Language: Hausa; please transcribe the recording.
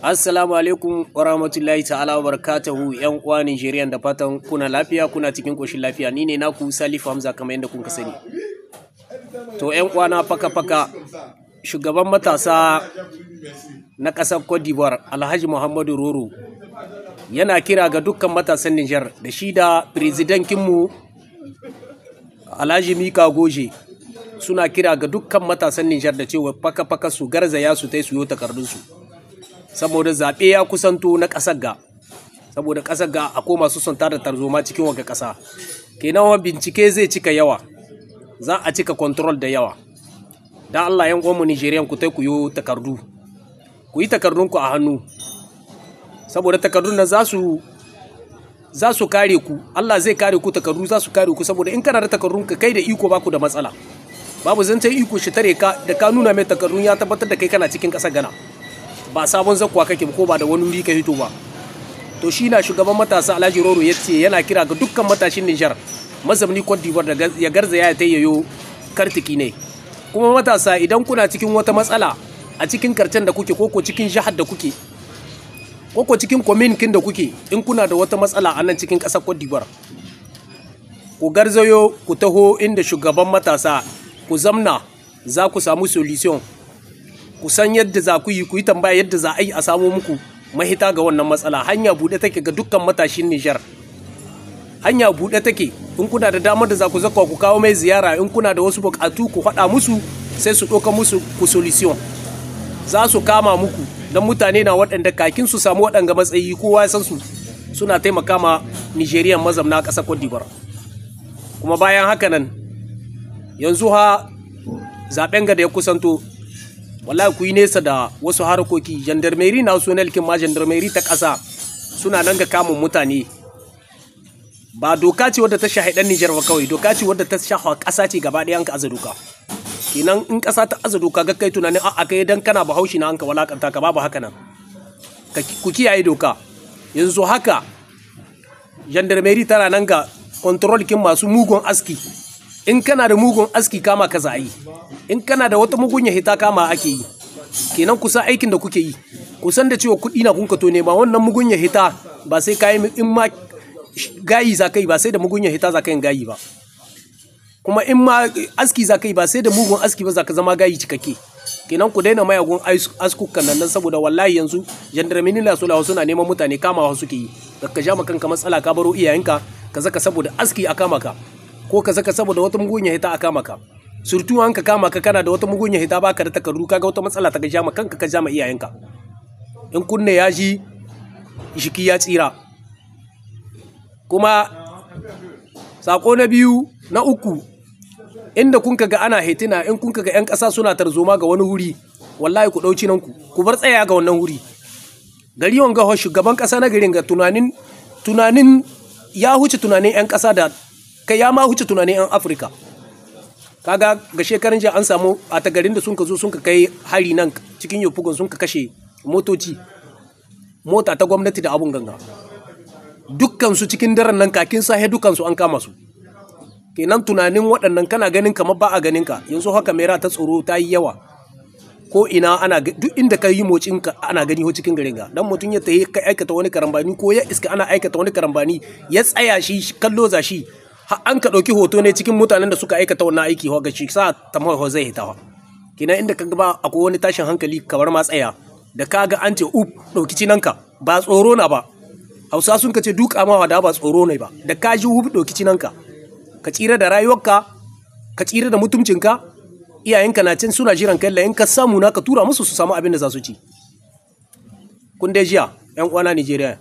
Assalamu alaikum wa rahmatullahi ta'ala wa barakatuhu, yan uwa Nigerian, da fatan kuna lafiya, kuna cikin koshin lafiya. Ni ne naku Salifu Hamza, kamar yadda kun sani. To yan uwa na, faka faka, shugaban matasa na ƙasar Cote d'Ivoire, Alhaji Muhammadu Roro, yana kira ga dukkan matasan Niger, da shi da mu Alhaji Mika Goje, suna kira ga dukkan matasan Niger da cewa faka faka su garzaya su tai su yo takardunsu, saboda zaɓe ya kusanto na ƙasar ga, saboda ƙasar ga akwai masu son tada tarzoma cikin wanga ƙasa. Kenan wa bincike zai cika yawa, za a cika control da yawa. Dan Allah, yan uwanmu Nigerian, ku tai ku yo takardu, ku yi takardunku a hannu, saboda takardun nan za su kare ku. Allah zai kare ku, takardu za su kare ku, saboda in kana da takardun ka, kai da iko baku da matsala. Babu zancen iko shi tare ka. Da ka nuna mai takardun, ya tabbatar da kai kana cikin ƙasar Gana, ba sabon zakkuwa kake ko ba da wani wuri ka hito ba. To shi na shugaban matasa Alhaji Roro ya ce yana kira ga dukkan matashin Nijar mazamni Cote d'Ivoire da ya garzaya ya tayyayo kartiki ne. Kuma matasa, idan kuna cikin wata matsala a cikin karcen da kuke, koko cikin jihar da kuke, koko cikin kin da kuke, in kuna da wata matsala a nan cikin ƙasar Cote d'Ivoire, ku garzayo ku taho inda shugaban matasa, ku zamna, za ku samu solution. Ku san yadda za ku yi, ku yi tambaya yadda za a yi a samo muku mahita ga wannan matsala. Hanya buɗe take ga dukkan matashin Nijar, hanya buɗe take. In kuna da damar da za ku zakwa ku kawo mai ziyara, in kuna da wasu buƙatu ku faɗa musu, sai su ɗauka musu ku solution, za su kama muku. Don mutane na waɗanda kakin su samu waɗanga matsayi, kowa ya san su, suna taimaka ma Nigerian mazamna ƙasar Cote d'Ivoire. Kuma bayan haka nan, yanzu ha zaben ga da ya kusanto, wallahi ku yi nesa da wasu harkoki. Gendarmerie nationale kin ma, gendarmerie ta ƙasa, suna nan ga kamun mutane. Ba doka ce wadda ta shahi ɗan Nijar ba kawai, doka ce wadda ta shafa ƙasa ce gaba ɗaya. An ka aza doka kenan, in ƙasa ta aza doka, ga kai tunanin a'a, kai dan kana Bahaushe na an ka walakanta ka, babu haka nan. Ku kiyaye doka. Yanzu haka gendarmerie tana nan ga control kin masu mugun aski. In kana da mugun aski, kama ka za a yi. In kana da wata mugun hita, kama ake yi. Kenan kusa aikin da kuke yi, kusan da cewa kuɗi na kun ka to nema. Wannan mugun hita ba sai kayi, in ma gayi za ka yi, ba sai da mugun hita za ka yin gayi ba. Kuma in ma aski za ka yi, ba sai da mugun aski ba za ka zama gayi cikakke. Kenan ku daina mayagun askukan nan, saboda wallahi yanzu gendarmerie nationale suna neman mutane, kamawa suke yi. Da ka ja kanka matsala, ka baro iyayenka, ka zaka saboda aski a kama ka, ko ka zaka saboda wata mugun hita a kama ka. Surtu an ka kama ka kana da wata mugun hita, baka da takardu, kaga wata matsala ta ga ja kanka, ka ja ma iyayenka. In kunne ya ji, jiki ya tsira. Kuma sako na biyu, na uku, inda kun ga ana hetina, in kun ga 'yan ƙasa suna tarzoma ga wani wuri, wallahi ku ɗauci nan ku ku bar tsaya ga wannan wuri. Gari wanga, shugaban ƙasa na garin ga tunanin ya huce tunanin 'yan ƙasa, da kai ya ma huce tunanin 'yan Afirka. Kaga ga shekaran jiya an samu a ta garin da sun ka zo sun ka kai hari nan cikin Yofugun, sun ka kashe motoci, mota ta gwamnati da abun ganga. Dukkan su cikin daren nan, kakin sahe, dukkan su an kama su. Kenan tunanin waɗannan, kana ganin kamar ba a ganin ka. Yanzu haka mera ta tsoro ta yi yawa ko ina, ana duk inda ka yi motsin ka ana gani ho cikin garin ga. Dan mutum ya tayi ka aikata wani karambani, ko ya iska ana aikata wani karambani, ya tsaya shi kallo za shi, har an ka ɗauki hoto ne cikin mutanen da suka aikata wannan aiki, ho ga shi sa tamar ho zai hitawa. Kenan inda ka ga akwai wani tashin hankali, kamar ma tsaya. Da ka ga an ce up, ɗauki cinanka, ba tsoro na ba. Hausa sun ka ce duka ma da ba tsoro ne ba. Da ka ji hub, ɗauki cinanka, ka tsira da rayuwarka, ka tsira da mutuncinka. Iyayenka na can suna jiran kai, in ka samu na ka tura musu su samu abin da za su ci. Kun dai jiya, yan uwana Nigeria.